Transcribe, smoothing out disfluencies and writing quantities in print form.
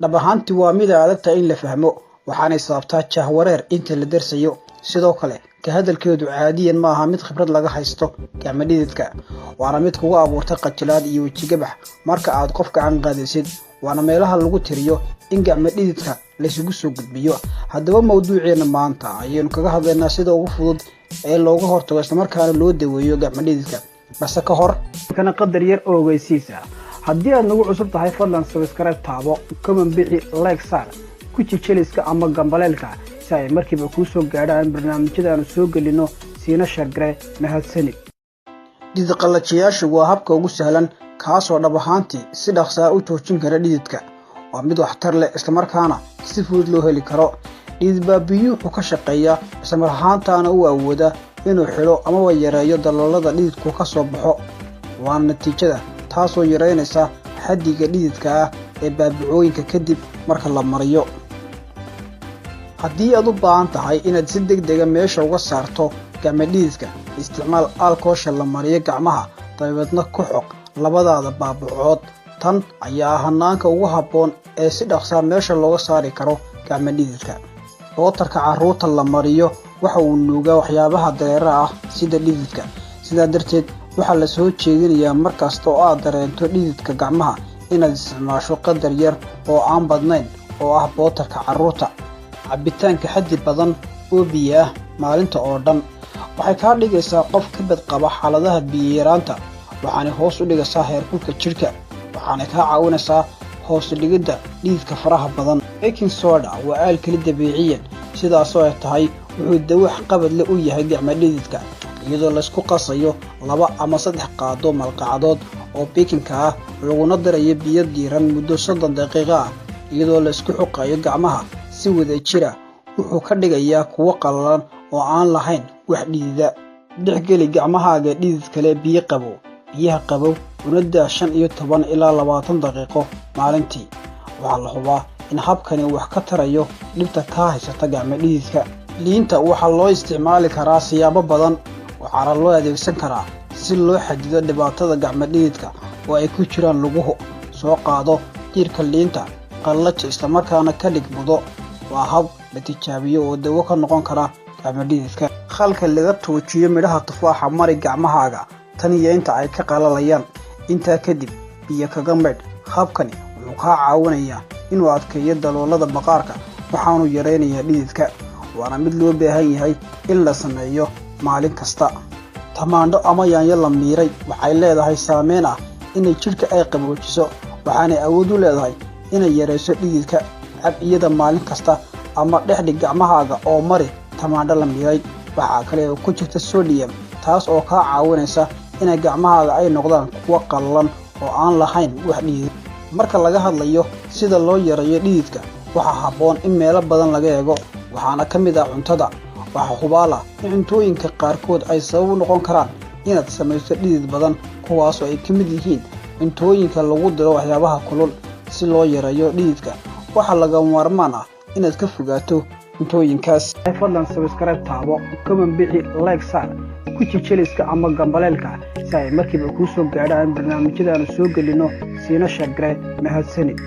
Dhab ahaantii waa mid ay adag tahay in la fahmo, waxaanay sababtaa jahwareer inta la darsayo. Sidoo kale, ka hadalkeedu caadiyan ma aha mid khibrad laga haysto gacmo dhididka, waana mid kugu abuurta qajilaad iyo wejigabax marka aad qof gacan qaadaysid, waana meelaha lagu tiriyo in gacmo dhididka laysugu soo gudbiyo. Haddaba mawduuceena maanta ayaynu kaga hadlaynaa sida ugu fudud ee looga hortago islamarkaana loo daweeyo gacmo dhididka. Balse ka hor kana qadar yar oo ogeysiisa: haddii aad nagu cusub tahay, fadlan subscribe taabo, comment bixi, like saar, ku jijeliska ama gambaleelka si ay markiiba kuu soo gaadhaan barnaamijyada aanu soo gelino, siina share garee. Mahadsanid. Dhidid qallajiyaashu waa habka ugu sahlan, kaasoo dhab ahaantii si dhaqsaa u joojin kara dhididka. Waa mid waxtar leh, islamarkaana si fudud loo heli karo. Dhidid baabiyuhu wuxuu ka shaqeeyaa, islamar ahaantaana u awooda inuu xidho amaba yareeyo daloolada dhididku ka soo baxo. Waana natiijada taasoo yareynaysa xaddiga dhididka ah ee baabacooyinka kadib marka la mariyo. Haddii aad u baahan tahay inaad si deg dega meesha uga saarto gacmo dhididka, isticmaal alkoosha la mariyo gacmaha, dabeedna ku xoq labadaada baabacood. Tan ayaa ah hanaanka ugu habboon ee si dhaqsaa meesha looga saari karo gacmo dhididka. Bootarka carruurta la mariyo waxa uu nuugaa waxyaabaha dareeraha ah sida dhididka. Sidaa darteed, waxaa la soo jeedinayaa mar kasta oo aad dareento dhididka gacmaha inaad isticmaasho qadar yar oo aan badnayn oo ah bootarka carruurta. Cabitaanka xaddi badan oo biyo ah maalinta oo dhan waxay kaa dhigaysaa qof ka badqaba xaaladaha biyo yaraanta, waxaanay hoos u dhigaysaa heerkulka jidhka, waxaanay kaa caawinaysaa hoos u dhigidda dhididka faraha badan. Baking soda waa aalkali dabiiciyan, sidaasoo ay tahay wuxuu dawo waxqabad leh u yahay gacmo dhididka. Iyadoo laysku qasayo 2 ama 3 qaado malqacdood oo baking-ka ah, laguna darayo biyo diiran muddo 30 daqiiqo ah, iyadoo laysku xoqayo gacmaha si wada jira, wuxuu ka dhigayaa kuwo qallalan oo aan lahayn wax dhidida. Dhexgeli gacmahaaga dhidid kale biyo qabow, biyaha qabow, una daa 15 ilaa 20 daqiiqo maalintii. Waxaa la hubaa in habkani wax ka tarayo dhibta kaa haysata gacmo dhididka. Liinta waxaa loo isticmaali karaa siyaabo badan, waxaana loo adeegsan karaa si loo xadido dhibaatada gacmo dhididka oo ay ku jiraan luguhu. Soo qaado diirka liinta, qallaji, islamarkaana ka dhig budo. Waa hab la tijaabiyo oo dawo ka noqon kara gacmo dhididka. Khalka laga tuujiyo midhaha tufaaxa mari gacmahaaga tan iyo inta ay ka qalalayaan. Intaa kadib biyo kaga maydh. Habkani wuxuu kaa caawinayaa inuu adkeeyo daloolada maqaarka, waxaanu yaraynayaa dhididka, waana mid loo baahan yahay in la sameeyo maalin kasta. Tamaandho ama yaanyo la miiray waxay leedahay saameyn ah inay jidhka ay qaboojiso, waxaanay awood u leedahay inay yarayso dhididka. Cab iyada maalin kasta ama dhexdhig gacmahaaga oo mari tamaandho la miiray. Waxaa kale oo ku jirta sodium, taas oo kaa caawinaysa inay gacmahaaga ay noqdaan kuwo qallalan oo aan lahayn wax dhidid. Marka laga hadlayo sida loo yareeyo dhididka, waxaa habboon in meelo badan laga eego, waxaana ka mid ah cuntada. Waxaa hubaal ah in cuntooyinka qaarkood ay sabab u noqon karaan inaad samayso dhidid badan, kuwaasoo ay ka mid yihiin cuntooyinka lagu daro waxyaabaha kulul. Si loo yareeyo dhididka, waxaa lagama maarmaan ah inaad ka fogaato cuntooyinkaas. Fadlan subscribe taabo, comment bixi, like saar, ku jijeliska ama gambaleelka si ay markiiba kuu soo gaadhaan barnaamijyada aanu soo gelino, siina share garee. Mahadsanid.